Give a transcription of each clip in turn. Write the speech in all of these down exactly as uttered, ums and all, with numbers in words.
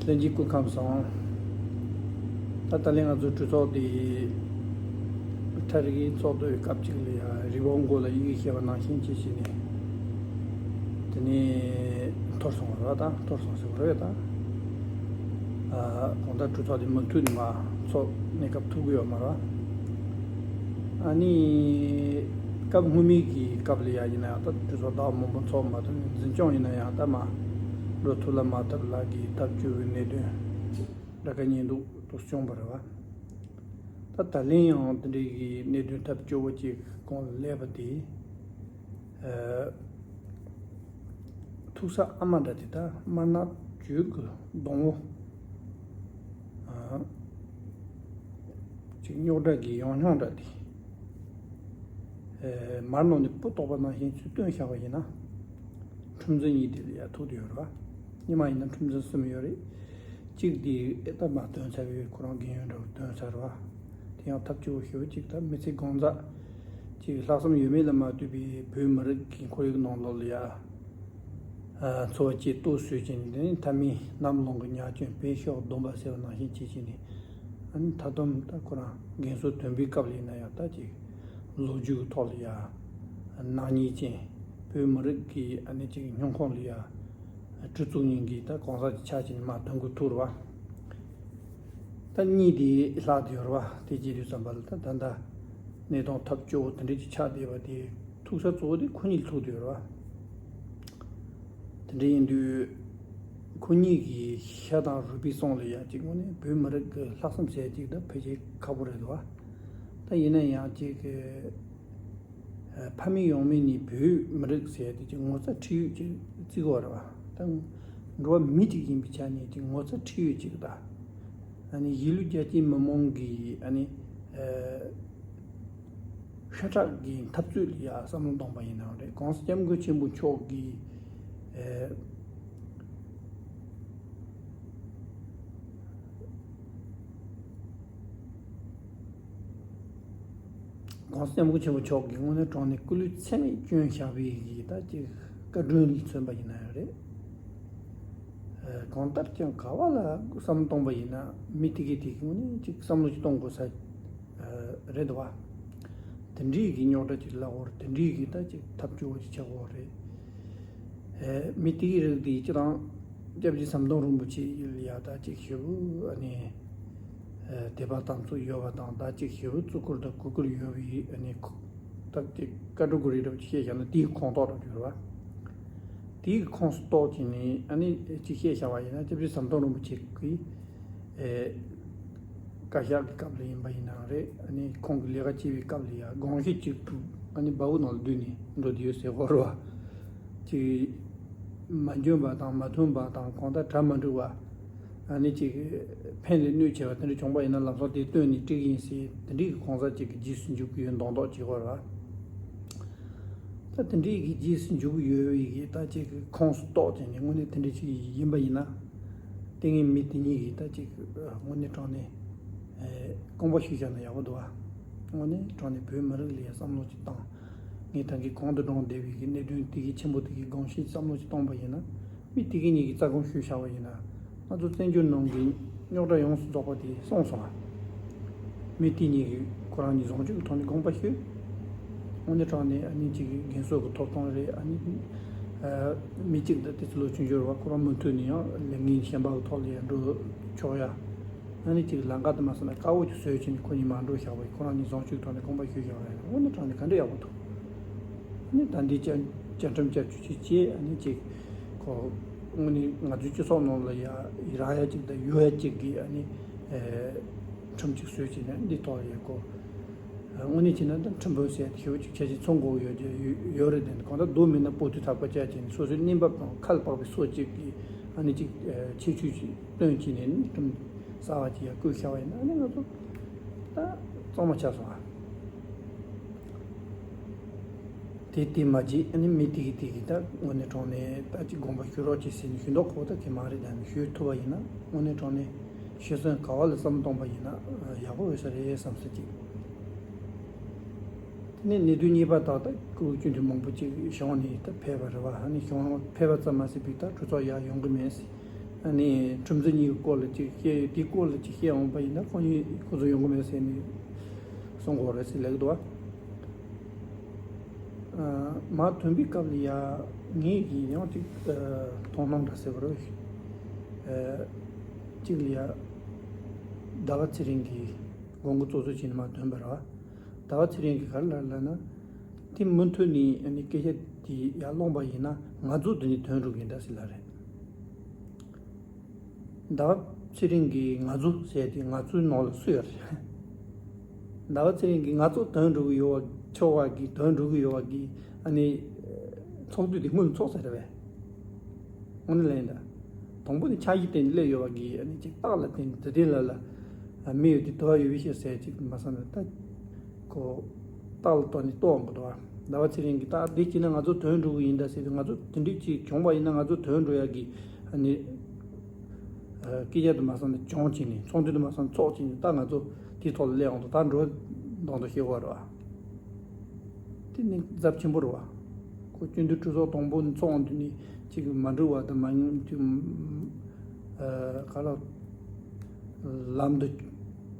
བསྟན་འཛིན་སྐུ་ཁམས་བཟང་། ད་ད་ལན་ང་ཚོའི་གྲོས་ཚོགས་དེ་ཁྲ་རིག་གི་ཚོགས་འདུའི་སྐབས་གཅིག་ལ་ཡང་རི་བོ་མགོ་ལ་ཡི་གེ་བཤད་པ་ནང་བཞིན་བྱེད་བྱས་ནས། དེ་ནས་འཐོར་སོང་བ་རེད། ད་འཐོར་སོང་ཟེར་བ་རེད། ད་ཨ་གང་ལྟར་གྲོས་ཚོགས་དེ་མུ་མཐུད་ནས་མ་ཚོགས་གནས་སྐབས་ཐུབ་ཀྱི་ཡོད་མ་རེད། ཨ་ནི་སྐབས་སྔོན་མའི་གི་སྐབས་ལ་ཡང་ཡིན་ན་ཡང་ད་གྲོས་ཚོགས་ཟླ་བ་མང་པོ་ཚོགས་མ་ཐུབ་ནས་འཛིན་སྐྱོང་ཡིན་ན་ཡང་ད་མ་འགྲོ་ཐུབ་ལ། མ་ཐབས་ལ་གི་ཐབས་སྐྱོ་བའི་གནད་དོན་འདྲ་ག་ཉེན་འདུག་ཏུ་བྱུང་བ་རེད་བ། ད་ད་ལན་ཡང་དེ་འདྲའི་གི་གནད་དོན་ཐབས་སྐྱོ་བོ་ཅིག་གོང་ལ་སླེབས་པ་དེ། ཨ་ཐུག་ས་ཨ་མ་འདྲ་དེ་ད་དམར་ནག་བྱུས་ཀྱི་སྡོང་བོ། ཨ་ཅིག་རྙོག་དྲ་གི་ཡང་རྙོག་འདྲ་དེ། ཨ་མར་ནང་ནས་སྤུ་བཏོག་པ་ནང་བཞིན་ཚུར་བཏོན་བཞག་པ་ཡིན་ན། ཁྲིམས་འཛིན་གཉིས་དེ་ལ་ཡང་ཐུག་བསྡད་ཡོད་རེད་བ། སྔོན་མ་ཡིན་ན་ཁྲིམས་འཛིན་གསུམ་ཡོད་རེད། གཅིག་དེ་ཨེ་ད་མ་བཏོན་ཚར་བའི་ཁོ་རང་རྒན་ཡོལ་འདྲ་བོ་བཏོན་ཚར་བ། དེ་ཡང་ཐབས་སྐྱོ་བོ་ཞེ་པོ་གཅིག་ད་མི་ཚེ་གང་ཚ་གཅིག་ལྷག་བསམ་ཡོད་མེད་ལ་མ་ལྟོས་པའི་བོད་མི་རིགས་ཀྱི་ཁོར་ཡུག་ནང་ལོགས་ལ་ཡ། ཨ་འཚོ་བ་སྐྱེལ་སྟོབས་བཟོས་བྱས་ནས། དེ་ནས་མཐའ་མའི་གནམ་ལོང་གི་ཉ་སྐྱོན་བེད་ཤོག་སྡོམ་པ་ཟེར་བ་ནང་བཞིན་བྱེད་བྱས་ནས། ཨ་ནི་མཐའ་སྡོམ་ད་ཁོ་རང་རྒན་གསོ་ཐོན་པའི་སྐབས་ལ་ཡིན་ན་ཡང་ད་ཅིག་ལོ་རྒྱུས་ཀྱི་ཐོག་ལ་ཡ་ནག་ཉེས་ཅན། བོད་མི་རིགས་ཀྱི་ཨ་ནི་ཅིག་སྨྱུང་ཁུངས་ལ་ཡ། གྲི་བཙུགས་མཁན་གྱི་ད་གང་ཟག་ཅིག་ཆགས་བྱས་ནས་མར་ཐོན་དགོས་ཐུག་རེད་བ། ད་གཉིས་དེ་ལྷག་བསྡད་ཡོད་རེད་བ། དེ་བྱེད་དུས་ཙམ་པ་ལ་ད་ད་ལྟ་གནས་སྟངས་ཐབས་སྐྱོ་བོ་དེ་འདྲ་ཅིག་ཆགས་བསྡད་པ་དེ་ཐུག་ས་གཙོ་བོ་དེ་ཁོ་གཉིས་ལ་ཐུག་བསྡད་ཡོད་རེད་བ། དེ་འདྲ་ཡིན་དུས་ཁོ་གཉིས་ཀྱི་ཤ་དང་རུས་པའི་གསུང་ལ་ཡ་ཅིག་དངོས་གནས་བོད་མི་རིགས་ཀྱི་ལྷག་བསམ་ཟེར་ཅིག་ད་ཕལ་ཆེར་ཁག་པོ་རེད་འདུག་བ། ད་ཡིན་ན་ཡང་ཅིག་གི་ཕ་མེས་ཡང་མེས་ནས་བོད་མི་རིགས་ཟེར་དེ་ཅིག་ངོ་ཚ་ཁྲེལ་ཡོད་ཅིག་བརྩི་གི་ཡོད་རེད་བ། ད་འགྲོ་བ་མི་གཅིག་ཡིན་པའི་ཆ་ནས་ཅིག་ངོ་ཚ་ཁྲེལ་ཡོད་ཅིག་ད་ཨ་ནི་གཞིས་ལུས་རྒྱ་ཆེའི་མི་མང་གི་ཨ་ནི་ཤ་ཁྲག་གི་འཐབ་རྩོད་ལ་ཡ་བསམ་བློ་གཏོང་པ་ཡིན་ན་རེད། གོང་ས་སྐྱབས་མགོན་ཆེན་པོ་མཆོག་གིས། གོང་ས་སྐྱབས་མགོན་ཆེན་པོ་མཆོག་གིས་དངོས་གནས་དྲང་གནས་སྐུ་ལུས་ཚད་མེད་བསྐྱོན་བཞག་པའི་གི་ད་ཅིག་བཀའ་དྲིན་ལ་མཚོན་པ་ཡིན་ན་ཡང་རེད། གང་ལྟར་ཀྱང་ག་བ་ལ་བསམ་བློ་གཏོང་པ་ཡིན་ན་མི་དེ་གས་དེ་གི་དངོས་གནས་ཅིག་བསམ་བློ་ཅིག་གཏོང་དགོས་ས་རེད་འདུག་བ། དེ་འདྲའི་གི་རྙོག་དྲ་ཅིག་ལ་འོར་དེ་འདྲའི་གི་ད་ཅིག་ཐབས་སྐྱོ་བོ་ཅིག་ཆགས་ཀྱི་ཡོད་རེད། མི་དེའི་རིགས་དེ་སྤྱིར་བཏང་སྐྱབས་རྗེ་ཟམ་གདོང་རིན་པོ་ཆེ་ཡིན་ལ་ཡ་ད་ཅིག་ཞེ་པོ་ཨ་ནི་དད་པ་དམ་ཚིག་ཡོད་པ་དང་། ད་ཅིག་ཞེ་པོ་བརྩི་བཀུར་དང་གུས་བཀུར་ཡོད་པའི་ཨ་ནི་ཁོ་ད་ཅིག་ཀ་ཏི་གོ་རི་འདྲ་པོ་ཅིག་བཤད་བཞག་ན་དེའི་ཁོངས་གཏོགས་འདྲ་པོ་ཅིག་རེད་བ། དེའི་ཁོངས་སུ་གཏོགས་བྱས་ནས་ཨ་ནི་ཅིག་བཤད་བཞག་པ་ཡིན་ན་སྐྱབས་རྗེ་ཟམ་གདོང་རིན་པོ་ཆེ་གིས། ཨེ། བཀའ་ཤག་གི་སྐབས་ལ་ཡིན་པ་ཡིན་ནའང་རེད། ཨ་ནི་ཁོང་གི་ལས་ཀ་བྱེད་པའི་སྐབས་ལ་ཡང་དགོངས་གཞི་གཅིག་ཏུ་ཨ་ནི་སྦ་བོ་ནང་ལ་བསྡུས་ནས་འགྲོ་བསྡད་ཡོད་ཟེར་གོ་རེད་བ། ཅིག་མ་འཇོན་པ་དང་མ་མཐུན་པ་དང་གང་ལྟར་གྲ་མ་འགྲིག་པ། ཨ་ནི་ཅིག་ཕན་ལས་གནོད་ཆེ་བ་དེ་འདྲ་བྱུང་པ་ཡིན་ན་ལམ་སང་དེ་བཏོན་ནས་འགྲིག་ཡིན་ཟེར་དེ་འདྲའི་གི་གང་ཟག་ཅིག་གི་རྗེས་སུ་འཇུག་གི་ཡོད་མདོག་མདོག་བྱེད་གོ་རེད་བ། ད་དེ་འདྲའི་གི་རྗེས་སུ་འཇུག་གི་ཡོད་པའི་གི་ད་ཅིག་གི་ཁོངས་སུ་གཏོགས་བྱས་ནས་དངོས་གནས་དེ་འདྲ་ཅིག་ཡིན་པ་ཡིན་ན། ལྟས་ངན་མི་དེ་གཉིས་ཀྱིས་ད་ཅིག་དངོས་གནས་དྲང་གནས་ཨེ་དགོངས་པ་ཞུས་བཞག་ན་ཡག་པོ་འདུག་བ། དངོས་གནས་དྲང་གནས་བོད་མི་རིགས་ལ་ཡ་བསམ་བློ་ཅིག་བཏང་། ངས་ད་གིན་གོང་དུ་བགྲངས་བསྡད་པའི་གི་གནད་དོན་དེ་གི་ཆེན་པོ་དེ་གི་དགོངས་གཞི་བསམ་བློ་ཅིག་བཏང་པ་ཡིན་ན། མི་དེ་གི་གཉིས་ཀྱིས་རྩ་དགོངས་ཞུས་བཞག་པ་ཡིན་ན། ང་ཚོ་བཙན་བྱོལ་ནང་གི་རྙོག་དྲ་ཡོངས་སུ་རྫོགས་པ་དེ་སོང་སོང་ང་། མི་དེ་གཉིས་ཀྱིས་ཁོ་རང་གཉིས་ཟུང་འཇུག་གི་ཐོག་ནས་དགོངས་པ་ཞུས། དངོས་གནས་དྲང་གནས་ཨ་ནི་གཅིག་གི་རྒན་གསོ་གི་ཐོབ་ཐང་རེད། ཨ་ནི་ཨ་མི་གཅིག་དང་དེ་ཚོ་ལོ་ཆུང་ཆུང་རེད་བ། ཁོ་རང་མུ་མཐུད་ནས་ཡང་ལས་འགན་གཞན་པ་གི་ཐོག་ལ་ཡང་འགྲོ་ཆོག་ཡ། ཨ་ནི་གཅིག་ལམ་ཁ་དུ་མ་སོང་ན་དཀར་པོ་ཅིག་བཟོས་བྱས་ནས་ཁོ་གཉིས་མར་འགྲོ་བཞག་པ་ཡིན། ཁོ་རང་གཉིས་ཟུང་འཇུག་གི་ཐོག་ནས་དགོངས་པ་ཞུས་བཞག་པ་ཡིན་ན་དངོས་གནས་དྲང་གནས་ག་འདྲ་ཡག་པོ་འདུག་ཨ་ནི་ད་འདི་བཅའ་བཅའ་ཁྲིམས་བཅའ་བཅུ་ཅིག་བཅས། ཨ་ནི་ཅིག་ཁོ་དངོས་གནས་ང་ཚོའི་སྤྱི་ཚོགས་ནང་ལ་ཡ་རག་ཡ་ཅིག་དང་ཡོད་ཡ་ཅིག་གི་ཨ་ནི་ཨེ་ཁྲིམས་ཅིག་བཟོས་བྱས་ནས་འདི་ཐོག་ཡ་ཁོ་དངོས་གནས་བྱས་ན་ད་ཁྲིམས་དཔོན་ཟེར་ཡ་དེ་ཞེ་པོ་ཅིག་ཁྱད་ཆོས་ཚང་དགོས་ཡོད་ཡོད་རེད་དེ། གང་ལྟར་སྡུག་མིན་ན་སྤོ་དུས་ཐག་པ་བཅད་བྱས་ནས་སོ་སོའི་གནས་བབ་དང་ཁ་ལ་དཔག་པའི་སྲོལ་ཅིག་གི་ཨ་ནི་ཅིག་ཨེ་ཁྱད་ཆོས་ཅིག་སྟོན་བྱས་ནས་ནི་ཁྲིམས་གསར་པ་ཅིག་ཡ་བསྐུལ་བཞག་པ་ཡིན་ན་ཨ་ནི་ང་ཚོ་ད་གཙང་མ་ཆགས་སོང་ཨ། དེ་དེ་མ་བརྗེད། ཨ་ནི་མི་དེ་གི་དེ་གི་ད་དངོས་གནས་དྲང་གནས་ད་ཅིག་དགོངས་པ་ཞུ་རོགས་བྱེད་ཟེར་ནས་ཞུ་མདོག་ཁ་པོ་ད་གི་མ་རེད། ད་ནི་ཞུ་ཐུབ་པ་ཡིན་ན་དངོས་གནས་དྲང་གནས་ཤི་གསོན་ག་བ་ལ་བསམ་བློ་གཏོང་པ་ཡིན་ན་ཡག་པོ་ཡོད་ས་རེད་བསམ་ས་ཅིག་དེ་ནས་གནད་དོན་གཉིས་པ་དག་ད་སྐུ་ངོ་སྤྱི་འཐུས་མང་པོ་ཅིག་གཞུང་ནས་ད་ཕེབས་པ་རེད་བ། ཨ་ནི་གཞུང་ཕེབས་པ་ཙམ་མ་ཟད་པའི་ད་གྲོས་ཚོགས་ཡར་ཡོང་གི་མེད་ཟེར། ནས་ཁྲིམས་འཛིན་གཉིས་ཀྱི་སྐོར་ལ་ཅིག་བཤད་དེའི་སྐོར་ལ་ཅིག་བཤད་འོང་པ་ཡིན་ན་ཁོ་གཉིས་ཁོ་ཚོ་ཡོང་གི་མེད་ཟེར་ནས་གསུང་གི་ཡོད་རེད་ཟེར་ལབ་ཀྱི་འདུག་བ། མར་ཐོན་པའི་སྐབས་ལ་ཡ་ངས་ཀྱིས་ཡང་ཅིག་མཐོང་སྣང་འདྲ་ཟེར་བ་རེད། གཅིག་ལ་ཡ་ཟླ་བ་ཚེ་རིང་གི་དགོངས་ཀྱི་གཙོ་གཙོ་བྱས་ནས་མར་ཐོན་པ་རེད་བ། ཟླ་བ་ཚེ་རིང་གིས་ག་རེ་ལབ་ལབ་ན། དེ་མུ་མཐུད་ནས་ཨ་ནི་སྐད་ཆ་དེ་ཡར་སློང་པ་ཡིན་ན་ང་ཚོ་འདི་ནས་ཐོན་འགྲོ་གི་ཡིན་ད་ཟེར་ལབ་རེད། ཟླ་བ་ཚེ་རིང་གིས་ང་ཚོ་ཟེར་དེ་ང་ཚོའི་ནང་ལ་སུ་ཡོད་རེད། ཟླ་བ་ཚེ་རིང་གིས་ང་ཚོ་ཐོན་འགྲོ་གི་ཡོད་པ་ཆོག་པ་གི་ཐོན་འགྲོ་གི་ཡོད་པ་གི་ཨ་ནི་ཚོགས་འདུ་དེ་སྔོན་ལ་ཚོགས་ཚར་རེད་པས། དངོས་གནས་ལན་འདྲ། དང་པོ་ནི་ཆ་ཤས་བསྟན་ནས་སླེབས་ཡོད་པ་གི་ཨ་ནི་ཅིག་རྟགས་ལ་བརྟེན་ནས་དེ་དེ་ལ་ལ་མི་ཡོད་དེ་དུ་བ་ཡོད་པའི་ཤེས་ཟེར་ཅིག་མ་བསམ་ན་ད་ཁོ་རྟགས་ལ་བརྟེན་ནས་ལྟོས་འོང་གི་འདུག་བ། ཟླ་བ་ཚེ་རིང་གིས་ད་འདི་བྱས་ན་ང་ཚོ་དོན་འགྲུབ་གི་ཡིན་ད་ཟེར་དུས་ང་ཚོ་དེ་འདྲས་ཅིག་བྱུང་བ་ཡིན་ན་ང་ཚོ་དོན་འགྲུབ་ཡ་གི་ཨ་ནི་སྐད་ཆ་དུ་མ་བསམ་ན་བྱུང་བྱས་ནས་ཚོགས་འདུ་དུ་མ་བསམ་ཚོགས་བྱས་ནས་ད་ང་ཚོ་དེའི་ཐོག་ལ་སླེབས་འོང་དུ་ད་འགྲོ་འདོང་དུ་ཤེས་བ་རེད་བ། དེ་ནི་ཚབས་ཆེན་པོ་རེད་བ། ཁོ་སྤྱི་འཐུས་གྲོས་ཚོགས་དང་པོ་ནས་ཚོགས་འདུ་ནས་ཅིག་མ་འགྲིག་པ་དང་མ་ཉམས་ཅིག་ག་ལ་ལམ་དུ་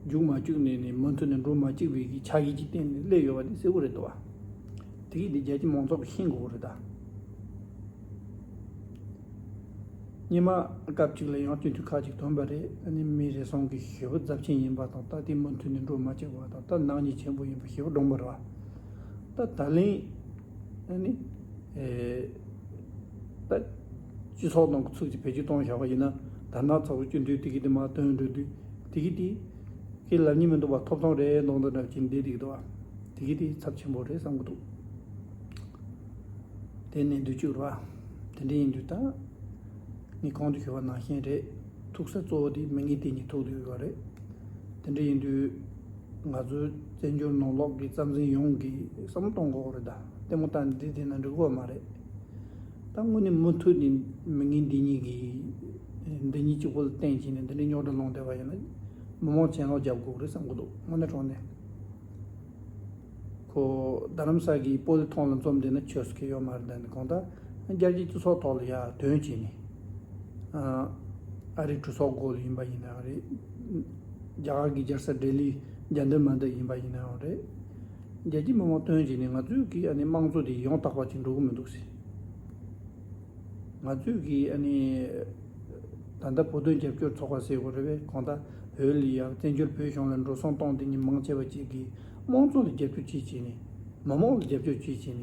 རྒྱུག་མ་བཅུག་ནས་ནས་མུ་མཐུད་ནས་འགྲོ་མ་བཅུག་པའི་གི་ཆ་ཤས་ཀྱི་སྟེང་ནས་སླེབས་ཡོད་པ་དེ་གསལ་པོ་རེད་འདུག་བ། དེ་གི་དེ་རྒྱལ་སྤྱི་མང་ཚོགས་ཀྱིས་ཤེས་དགོས་རེད་ད། སྔོན་མ་སྐབས་གཅིག་ལ་ཡང་སྤྱི་འཐུས་ཁག་ཅིག་ཐོན་པ་རེད། ཨ་ནི་མི་རེ་ཟུང་གིས་ཞེ་པོ་རྫབ་ཆེན་ཡིན་པ་དང་ད་དེ་མུ་མཐུད་ནས་འགྲོ་མ་བཅུག་པ་དང་ད་ནག་ཉེས་ཆེན་པོ་ཡིན་པ་ཞེ་པོ་བསྒྲངས་པ་རེད་བ། ད་ད་ལན་ཨ་ནི་ཨེ་ད་སྤྱི་ཚོགས་ནང་གི་ཚུགས་ཀྱི་བེད་སྤྱོད་གཏོང་བཞག་པ་ཡིན་ན་ད་ནག་ཚ་བོ་སྤྱི་འཐུས་དེ་གི་དེ་མ་ཐོན་འགྲོ་དུས་དེ་གི་དེ་ཁས་ལབ་ཉེས་མི་འདུག་པ་ཐོབ་ཐང་རེད་འདོང་འདོང་འདྲ་བྱས་བསྡད་འདུག་བ། དེ་གི་དེ་ཚབས་ཆེན་པོ་རེད་བསམ་གི་འདུག་དེ་ནས་འདུག་བཅུག་ར། དེ་འདྲ་ཡིན་དུས་ད། ངས་གོང་དུ་ཞུས་པ་ནང་བཞིན་རེད། ཐུག་ས་གཙོ་བོ་དེ་མི་ངན་དེ་གཉིས་ཐུག་བསྡད་ཡོད་རེད། དེ་འདྲ་ཡིན་དུས། ང་ཚོའི་བཙན་བྱོལ་ནང་ལོགས་ཀྱི་རྩ་འཛིན་ཡོངས་ཀྱིས་བསམ་བློ་གཏོང་དགོས་རེད་ད། ལྟད་མོ་ལྟ་འདི་དེ་ན་འགྲིག་གི་མ་རེད། ད་དངོས་གནས་མུ་མཐུད་ནས་མི་ངན་འདི་གཉིས་ཀྱིས། འདི་གཉིས་གཅིག་པོ་ལ་བརྟེན་བྱས་ནས་འདི་འདྲའི་རྙོག་དྲ་སློང་བསྡད་པ་ཡིན་ན། མི་མང་གྱེན་ལོག་རྒྱབ་དགོས་རེད་བསམ་གི་འདུག་དངོས་གནས་དྲང་གནས། ཁོ་རྡ་རམ་ས་གི་པོ་ལི་ཐོང་ལ་འཛོམས་བསྡད་ན་ཆོས་སུ་ཁེལ་ཡོད་མ་རེད་ད་ནི་གང་ལྟར་རྒྱལ་སྤྱིའི་སྤྱི་ཚོགས་ཐོག་ལ་ཡ་དོན་བྱས་ནས། ཨ་རིའི་གྲོས་ཚོགས་སྒོ་ལ་ཡིན་པ་ཡིན་ནའང་རེད། རྒྱ་གར་གྱི་རྒྱལ་ས་ལྡི་ལི་རྒྱལ་འདི་མན་འདི་ཡིན་པ་ཡིན་ནའང་རེད། རྒྱལ་སྤྱིའི་མི་མང་དོན་བྱས་ནས་ང་ཚོས་ཀྱི་ཨ་ནི་དམངས་གཙོ་དེ་ཡང་དག་པ་ཅིག་འགྲོ་གི་མི་འདུག་ཟེར། ང་ཚོས་ཀྱི་ཨ་ནི། ད་ལྟ་བོད་དོན་རྒྱབ་སྐྱོར་ཚོགས་པ་ཟེར་དགོས་རེད་པས་གང་ལྟར་བོད་ལ་ཡ་བཙན་བྱོལ་བོད་གཞུང་ལ་འགྲོ་སོང་གཏོང་དེ་ཉིད་མང་ཆེ་བ་ཅིག་གིས་དམངས་གཙོ་ལ་རྒྱབ་སྐྱོར་བྱེད་བྱས་ནས་མི་མང་ལ་རྒྱབ་སྐྱོར་བྱེད་བྱས་ནས་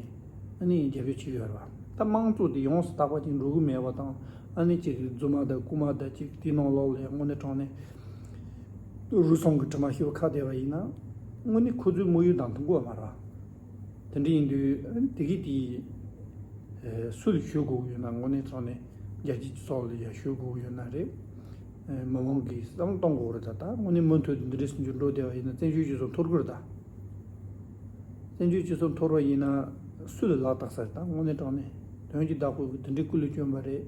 ཨ་ནི་རྒྱབ་སྐྱོར་བྱེད་ཀྱི་ཡོད་རེད་བ། ད་དམངས་གཙོ་དེ་ཡོངས་སུ་དག་པ་ཅིག་འགྲོ་གི་མེད་པ་དང་ཨ་ནི་ཅིག་རྫུན་མ་དང་རྐུ་མ་དང་ཅིག་དེའི་ནང་ལོགས་ལ་ཡ་དངོས་གནས་དྲང་གནས་རུལ་སུངས་ཀྱི་དྲི་མ་ཞིག་ཁ་བསྡད་པ་ཡིན་ན་དངོས་གནས་ཁོ་ཚོའི་དམིགས་ཡུལ་དང་མཐུན་གི་ཡོད་མ་རེད་བ། དེ་འདྲ་ཡིན་དུས་དེ་གི་དེ་སུ་ལ་ཞུ་དགོས་ཡོད་ན་དངོས་གནས་དྲང་གནས་རྒྱལ་སྤྱིའི་སྤྱི་ཚོགས་ལ་ཡང་ཞུ་དགོས་ཡོད་ན་རེད། མི་མང་གིས་བསམ་བློ་གཏོང་དགོས་རེད་ད། ད་དངོས་གནས་མུ་མཐུད་དུ་འདི་འདྲའི་ཟིན་རྒྱུ་འགྲོ་བསྡད་པ་ཡིན་ན་བཙན་བྱོལ་སྤྱི་ཚོགས་འཐོར་གི་རེད་ད། བཙན་བྱོལ་སྤྱི་ཚོགས་འཐོར་བ་ཡིན་ན་སུ་ལ་ལག་བསྟར་ས་རེད་ད་དངོས་གནས་དྲང་གནས་དོན་གྱི་བདག་པོ་གིས་དེ་འདྲའི་སྐུ་ལུས་བསྐྱོན་པ་རེད།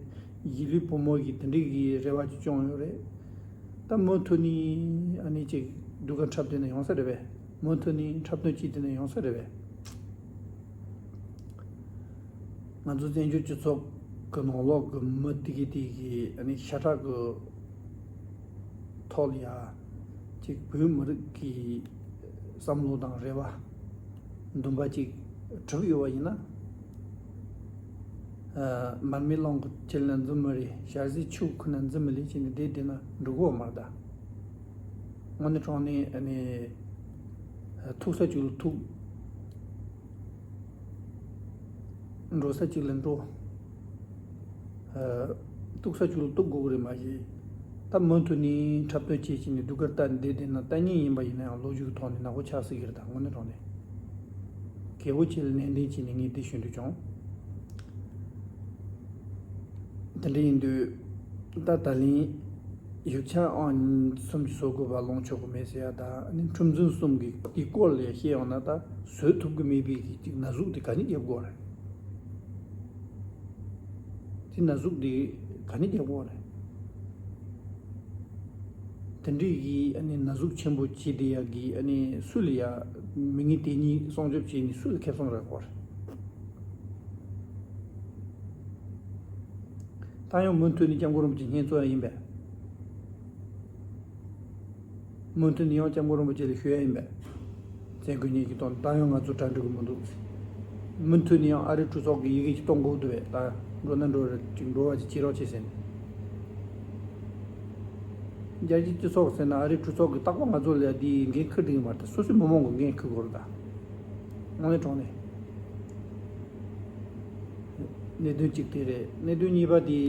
གཞིས་ལུས་བུ་མོ་གིས་དེ་འདྲའི་གི་རེ་བ་ཅིག་བཅངས་ཡོད་རེད། ད་མུ་མཐུད་ནས་ཨ་ནི་ཅིག་སྡུག་ག་འཁྲབ་བསྡད་ན་ཡོང་ས་རེད་པས། མུ་མཐུད་ནས་འཁྲབ་སྟོན་བྱས་བསྡད་ན་ཡོང་ས་རེད་པས། ང་ཚོ་བཙན་བྱོལ་སྤྱི་ཚོགས་ཀྱི་ནང་ལོགས་ཀྱི་མི་དེ་གི་དེ་གི་ཨ་ནི་ཤ་ཁྲག་གི་ཐོག་ལ་ཡ་ཅིག་བོད་མི་རིགས་ཀྱི་བསམ་བློ་དང་རེ་བ་འདུན་པ་ཅིག་གྲུབ་ཡོད་པ་ཡིན་ན། མར་མེ་གླང་གི་ཁྱིལ་ན་འཛུམ་མི་རེད། ཞལ་ཟས་ཆུ་ཁུ་ན་འཛུམ་མི་ལེ་བྱས་ནས་བསྡད་བསྡད་ན་འགྲིག་གི་མ་རེད་ད། དངོས་གནས་དྲང་གནས་ཨ་ནི་ཐུག་ས་ཅིག་ལ་ཐུག་འགྲོ་ས་ཅིག་ལ་འགྲོ། གཏུག་ས་ཅིག་ལ་གཏུག་དགོས་ཀྱི་རེད་མ་གཞི། ད་མུ་མཐུད་ནས་འཁྲབ་སྟོན་བྱེད་བྱས་ནས་སྡུག་གར་ལྟ་བསྡད་བསྡད་ན་ལྟ་ཉན་ཡིན་པ་ཡིན་ན་ཡང་ལོ་རྒྱུས་ཀྱི་ཐོག་ནས་ནག་པོ་ཆགས་སྲིད་ཀྱི་རེད་ད་དངོས་གནས་དྲང་གནས། གལ་པོ་ཆེ་ལ་ནན་ཏན་བྱས་ནས་ངས་འདི་ཞུ་འདོད་བྱུང་། དེ་འདྲ་ཡིན་དུས་ད་ད་ལན་ཡིག་ཆ་ཨང་གསུམ་གྱི་བཟོ་དགོས་པ་ལོངས་ཆོག་གི་མེད་ཟེར་ཡ་ད་ནི་ཁྲིམས་འཛིན་གསུམ་གྱི་དེའི་སྐོར་ལ་བཤད་ཡོང་ན་ད་བཟོ་ཐུབ་ཀྱི་མེད་པའི་གི་ཅིག་ན་ཟུག་དེ་ག་ནས་རྒྱབ་དགོས་རེད། དེ་ན་ཟུག་དེ་ག་ནས་རྒྱབ་དགོས་རེད། དེ་འདྲའི་གི་ཨ་ནི་ན་ཟུག་ཆེན་པོ་བྱས་བསྡད་ཡ་གི་ཨ་ནི་སུ་ལ་ཡ་མི་ངན་དེ་གཉིས་སྲུང་སྐྱོབ་བྱས་ནས་སུ་ལ་ཁེ་བཟང་རག་གོ་རེད། ད་ཡང་མུ་མཐུད་ནས་སྐྱབས་མགོན་རིན་པོ་ཆེ་བསྙེན་བཙུགས་ཡ་ཡིན་པས། མུ་མཐུད་ནས་ཡང་སྐྱབས་མགོན་རིན་པོ་ཆེ་ལ་ཞུ་ཡ་ཡིན་པས། བཙན་རྒོལ་གཉིས་ཀྱི་ཐོག་ནས་ད་ཡང་ང་ཚོ་གྲ་སྒྲིག་གི་མི་འདུག། མུ་མཐུད་ནས་ཡང་ཨ་རིའི་གྲོས་ཚོགས་ཀྱི་ཡི་གེ་ཅིག་གཏོང་དགོས་འདུག་བས། ད་འགྲོ་ན་འགྲོ་རེད། ཅིག་འགྲོ་བ་ཅིག་བྱེད་རོགས་བྱེད་ཟེར་ནས། རྒྱལ་སྤྱིའི་སྤྱི་ཚོགས་ཟེར་ན་ཨ་རིའི་གྲོས་ཚོགས་ཀྱི་རྟག་པར་ང་ཚོ་ལ་འདི་འགན་འཁུར་བསྡད་ཀྱི་མ་རེད། ད་སོ་སོའི་མི་མང་གི་འགན་འཁུར་དགོས་རེད། ད་དངོས་གནས་དྲང་གནས། གནད་དོན་གཅིག་དེ་རེད། གནད་དོན་གཉིས་པ་དེ།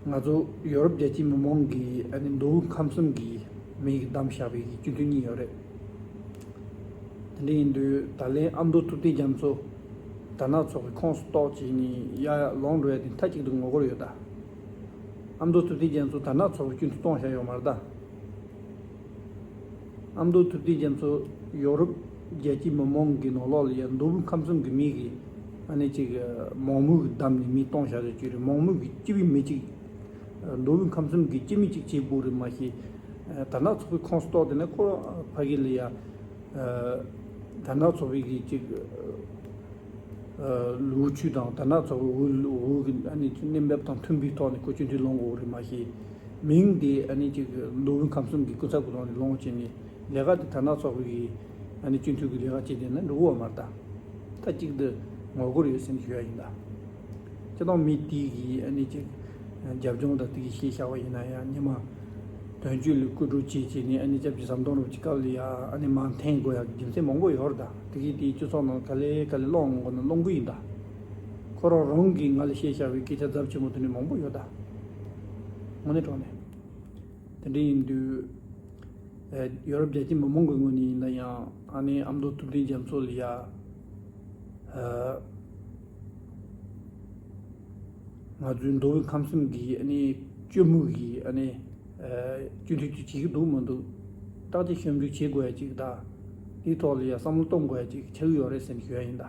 ང་ཚོ་ཡོ་རོབ་རྒྱལ་སྤྱིའི་མི་མང་གིས་ཨ་ནི་མདོ་དབུས་ཁམས་གསུམ་གྱི་མི་ཡིས་བདམས་བཞག་པའི་སྤྱི་འཐུས་གཉིས་ཡོད་རེད། དེ་འདྲ་ཡིན་དུས་ད་ལན་ཨ་མདོ་ཐུབ་བསྟན་རྒྱ་མཚོ་དར་ནག་ཚོགས་པའི་ཁོངས་སུ་གཏོགས་བྱས་ནས་ཡར་ལངས་འགྲོ་ཡ་དེ་མཐའ་གཅིག་ཏུ་ངོ་རྒོལ་ཡོད་ད། ཨ་མདོ་ཐུབ་བསྟན་རྒྱ་མཚོ་དར་ནག་ཚོགས་པའི་སྤྱི་འཐུས་གཏོང་བཞག་ཡོད་མ་རེད་ད། ཨ་མདོ་ཐུབ་བསྟན་རྒྱ་མཚོ་ཡོ་རོབ་རྒྱལ་སྤྱིའི་མི་མང་གི་ནང་ལོགས་ལ་ཡ་མདོ་དབུས་ཁམས་གསུམ་གྱི་མི་གིས་ཨ་ནི་ཅིག་མང་མོས་ཀྱིས་བདམས་ནས་མི་གཏོང་བཞག་ཡོད་ཀྱི་རེད། མང་མོས་ཀྱིས་སྤྱི་པའི་མི་གཅིག། མདོ་དབུས་ཁམས་གསུམ་གྱི་སྤྱི་མི་གཅིག་བྱེད་དགོས་རེད། མ་གཞི་དར་ནག་ཚོགས་པའི་ཁོངས་སུ་གཏོགས་དེ་ནས་ཁོ་ཕ་གི་ལ་ཡ། དར་ནག་ཚོགས་པའི་གི་ཅིག་ལོ་རྒྱུས་དང་དར་ནག་ཚོགས་པའི་འོས་འོས་ཀྱི་ཨ་ནི་གནས་བབ་དང་མཐུན་པའི་ཐོག་ནས་ཁོ་སྤྱི་འཐུས་ལངས་དགོས་རེད། མ་གཞི་མིང་དེ་ཨ་ནི་ཅིག་མདོ་དབུས་ཁམས་གསུམ་གྱི་སྐུ་ཚབ་ཀྱི་ཐོག་ནས་ལངས་བྱས་ནས་ལས་ཀ་དེ་དར་ནག་ཚོགས་པའི་གི་ཨ་ནི་སྤྱི་འཐུས་ཀྱི་ལས་ཀ་བྱེད་བསྡད་ན་འགྲིག་གི་ཡོད་མ་རེད་ད། མཐའ་གཅིག་ཏུ་ངོ་རྒོལ་ཡོད་ཟེར་ནས་ཞུ་ཡ་ཡིན་ད། སྤྱིར་བཏང་མི་དེ་གིས་ཨ་ནི་ཅིག་རྒྱབ་ལྗོངས་དང་དེ་གི་ཤེས་བྱ་བ་ཡིན་ན་ཡང་ཉི་མ་དོན་གཅོད་ལ་བསྐོ་སྒྲིག་བྱེད་བྱས་ནས་ཨ་ནི་སྐྱབས་ཀྱི་ཟམ་གདོང་རུ་གཅིག་སྐབས་ལ་ཡ་ཨ་ནི་མར་འཐེན་དགོས་ཡ་གི་རྒྱུ་མཚན་མང་པོ་ཡོད་རེད་ད། དེ་གི་དེའི་སྤྱི་ཚོགས་ནང་ག་ལེ་ག་ལེ་སློང་དགོས་ན་སློང་གི་ཡིན་ད། ཁོ་རང་རང་གིས་ང་ལ་ཤེས་བྱ་བའི་སྐད་ཆ་རྫབ་ཆེན་པོ་དེ་འདྲ་མང་པོ་ཡོད་ད། དངོས་གནས་དྲང་གནས། དེ་འདྲ་ཡིན་དུས། ཨེ། ཡོ་རོབ་རྒྱལ་སྤྱིའི་མི་མང་གི་ངོས་ནས་ཡིན་ན་ཡང་ཨ་ནི་ཨ་མདོ་ཐུབ་བསྟན་རྒྱ་མཚོ་ལ་ཡ། ཨ། ང་ཚོའི་མདོ་དབུས་ཁམས་གསུམ་གྱི་ཨ་ནི་སྤྱི་མོས་ཀྱི་ཨ་ནི། ཨ། སྤྱི་འཐུས་ཅིག་བྱེད་ཀྱི་འདུག་མི་འདུག། བརྟག་དཔྱད་ཞིབ་འཇུག་བྱེད་དགོས་ཡ་ཅིག་དང་། དེའི་ཐོག་ལ་ཡ་བསམ་བློ་གཏོང་དགོས་ཡ་ཅིག་ཆགས་ཀྱི་ཡོད་རེད་ཟེར་ནས་ཞུ་ཡ་ཡིན་ད།